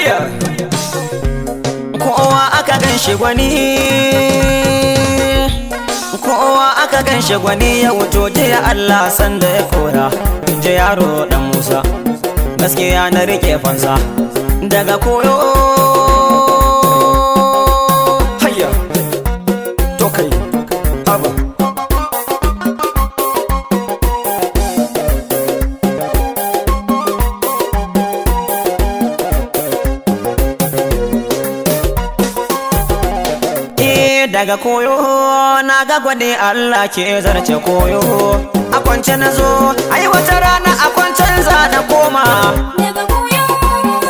Hayya, kowa aka gan shi gwani, kowa aka gan shi gwani ya wuto jiya Allah sanda ya kora. In ji yaro dan Musa, gaskiya na rike fansa daga koyo. Hayya, to kai haba. Daga koyo na ga gwani Allah ke zarce koyo. A kwance na zo, ai wata rana a kwancen za na koma. Daga koyo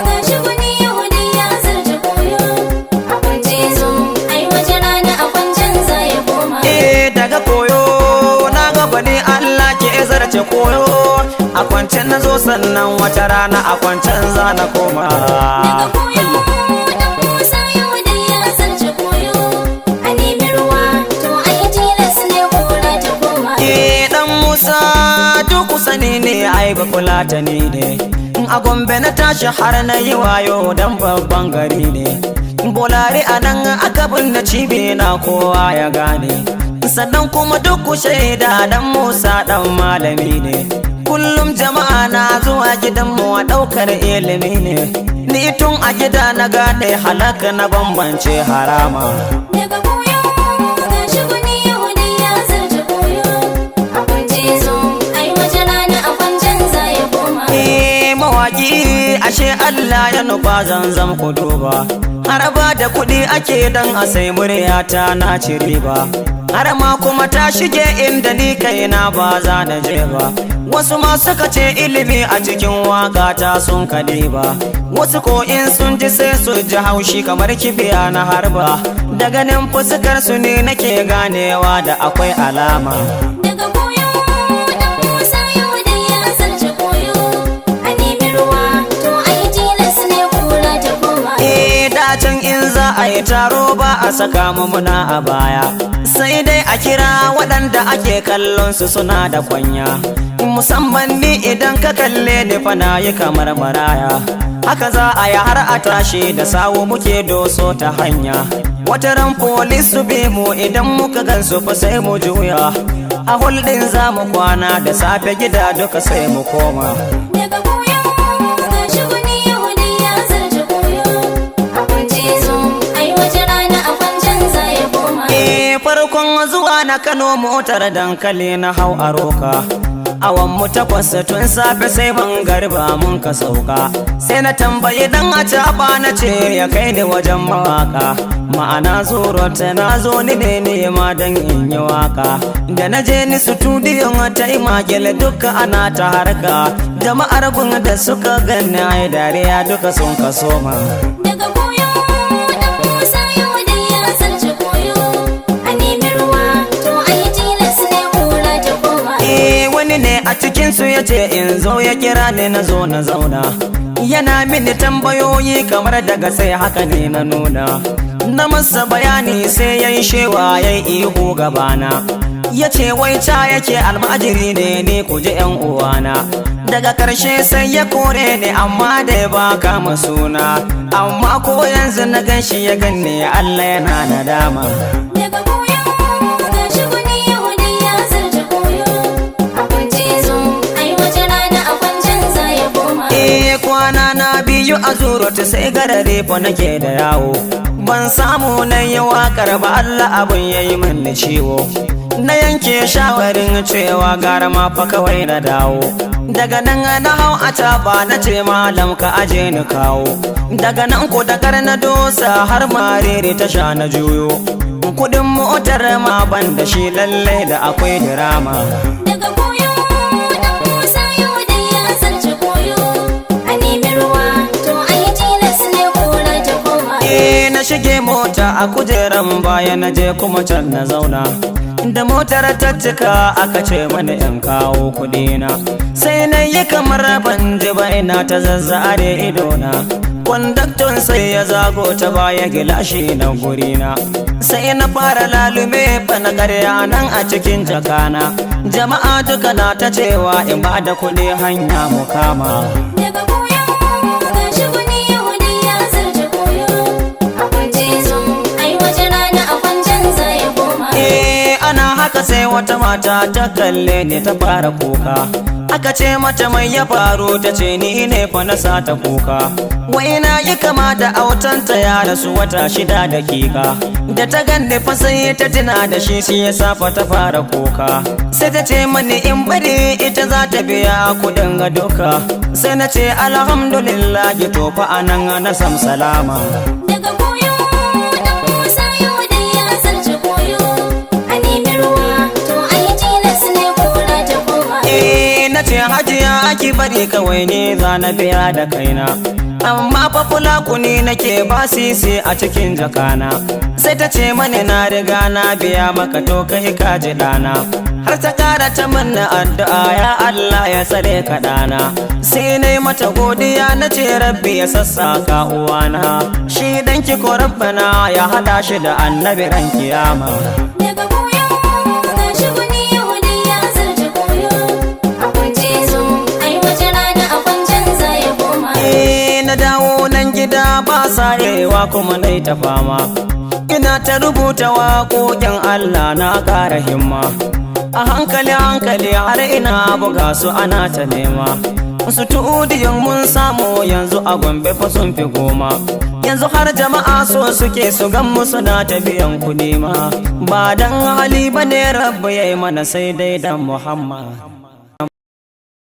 gashi gwani yau dai ya zarce koyo. A kwance zo, ai wata rana a kwancen za ya koma. Eh, daga koyo na ga gwani Allah ke zarce koyo. A kwance na zo, sannan wata rana a kwancen za na koma. Daga koyo dan Musa yau dai ya zarce koyo. A nemi ruwa to ai tilas ne kura ta koma. Eh, dan Musa duk sani ne, ai ba fulatani ne. A Gombe na tashi har na yi wayo, dan babban gari ne. Bolari a nan aka binne cibi na, kowa ya gane. Sannan kuma duk ku shaida dan Musa dan malami ne. Kullum jama'a na zuwa gidanmu a ɗaukar ilimi ne. Ni tun a gida na gane halaka, na bambance harama. Daga koyo gashi gwani yau dai ya zarce koyo. A kwance zo, ai wata rana a kwancen za ya koma. Eh, mawaki ashe Allah ya nufa zanzam ku duba. Har ba da kuɗi ake dan a sai muryata, na ci riba. Har ma kuma ta shige inda ni kaina ba za na je ba. Wasu ma suka ce ilimi a cikin waka ta sun kaɗe ba. Wasu ko in sun ji sai su ji haushi kamar kibiya na harba. Da ganin fuskar su ne nake ganewa da akwai alama. Daga koyo dan Musa yau dai ya zarce koyo. A nemi ruwa to ai tilas ne kura ta koma. Eh, da can in za a yi taro ba a saka mu muna a baya. Sai dai a kira waɗanda ake kallon su suna da kwanya. Musamman ni, idan ka kalle ni fa na yi kamar maraya. Haka za a yi har a tashi, da sawu muke doso ta hanya. Wata ran polis su bi mu, idan muka gan su fa sai mu juya. A hulɗin za mu kwana, da safe gida duka sai mu koma. Daga koyo gashi gwani yau dai ya zarce koyo. A kwance zo, ai wata rana a kwancen za ya koma. Eh, farkon zuwa na Kano, motar dankali na hau a roka. Awan mu 8 tun safe sai ban garba mun ka sauka. Sai na tambayi dan a na ce ya kai ni wajen mawaka. Ma'ana zurota na zo ni ne nema dan in yi waka. Da na je ni studiyon ta yi makil duka ana ta harka. Jama'ar gun da suka gani ai dariya duka sun kaso ma. Daga koyo dan Musa yau dai ya zarce koyo. A nemi ruwa to ai tilas ne kura ta koma. Eh, wani ne a cikinsu ya ce in zo, ya kira ni, na zo na zauna. Yana mini tambayoyi kamar daga sai haka ne na nuna. Na masa bayani, sai ya yi shewa ya yi ihu gabana. Ya ce wai ca yake almajiri ne ni, ku ji yan uwana. Daga karshe sai ya kore ni, amma da ya baka suna. Amma ko yanzu na gan shi ya ganni, Allah yana nadama. Daga koyo gashi gwani yau dai ya zarce koyo. A kwance zo, ai wata rana a kwancen za ya koma. Eh, kwana na 2 a zurota sai garare fa nake da yawo. Ban samu na yi waƙar ba, Allah abun ya yi mini ciwo. Na yanke shawarin cewa gara ma fa kawai na dawo. Daga nan na hau a taba, na ce malam ka aje ni kawo. Daga nan ko da na dosa har marere ta sha na juyo. Kudin motar ma ban da shi, lallai da akwai dirama. Daga koyo dan Musa yau dai ya zarce koyo. A nemi ruwa to ai tilas ne kura ta koma. Eh, na shige mota a kujeran baya, na je kuma can na zauna. Da motar ta cika aka ce mana in kawo kuɗina. Sai na yi kamar ban ji ba, ina ta zazzare idona. Kwandakton sai ya zago ta baya gilashi na gurina. Sai na fara lalume fa na karya nan a cikin jakana. Jama'a duka na ta cewa in ba da kuɗi hanya mu kama. Daga koyo gashi gwani yau dai ya haka sai wata mata ta kalle ni ta fara kuka. Aka ce mata mai ya faru, ta ce ni ne fa na sa ta kuka. Wai na yi kama da autanta, ya rasu wata 6 da kika. Da ta ganni fa sai ta tuna da shi, shi ya sa fa ta fara kuka. Sai ta ce mani in bari, ita za ta biya kudin ga duka. Sai na ce alhamdulillah, to fa anan na sam salama. Daga koyo dan Musa yau dai ya zarce koyo. A nemi ruwa to ai tilas ne kura ta koma. Eh, na ce hajiya ki bari kawai, ne za na biya da kaina. Amma fa fulakuni nake ba sisi a cikin jakana. Sai ta ce mani na riga na biya maka, to kai ka ji ɗana. Har ta kara ta manna addu'a, ya Allah ya tsare ka ɗana. Sai na yi mata godiya, na ce rabbi ya sassaka uwana. Shi danki ko rabbana ya haɗa shi da annabi ran kiyama. Daga koyo gashi gwani yau dai ya zarce koyo. A kwance zo ai wata rana a kwancen za ya koma. Eh, na dawo nan gida ba sarewa kuma na ta fama. Ina ta rubuta waƙoƙin Allah, na ƙara himma. A hankali hankali har ina buga su ana ta nema. Su tudiyon mun samu yanzu a Gombe fa sun fi 10. Yanzu har jama'a so suke su gan mu, suna ta biyan kuɗi ma. Ba dan hali ba ne rabbu ya yi mana, sai dai dan Muhammad.